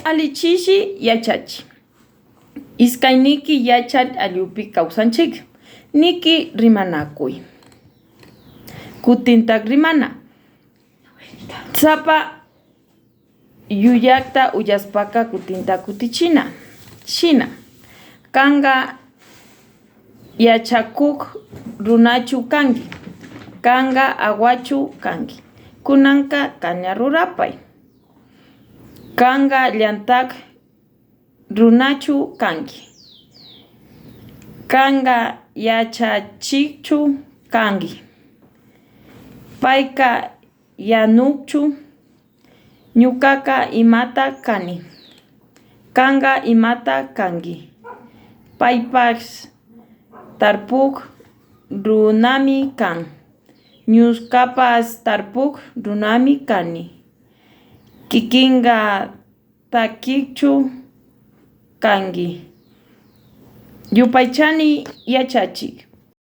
Alli chishi yachachik. Iskayniki yachay ayllupi kawsanchik. Niki rimanakuy. Kutintak rimana. Sapa yuyakta uyaspaka kutinta kutichina. Shina. Kanka yachakuk runachu kanki. Kanka awachu kanki. Kunanka caña rurapay. Kanka llantak runachu kanki. Kanka yachachikchu kanki. Payka yanukchu. Ñukaka imata kani. Kanka imata kanki. Paypash tarpuk runami kan. Ñukapash tarpuk runami kani. Kikinka takikchu kanki. Yupaychani yachachik.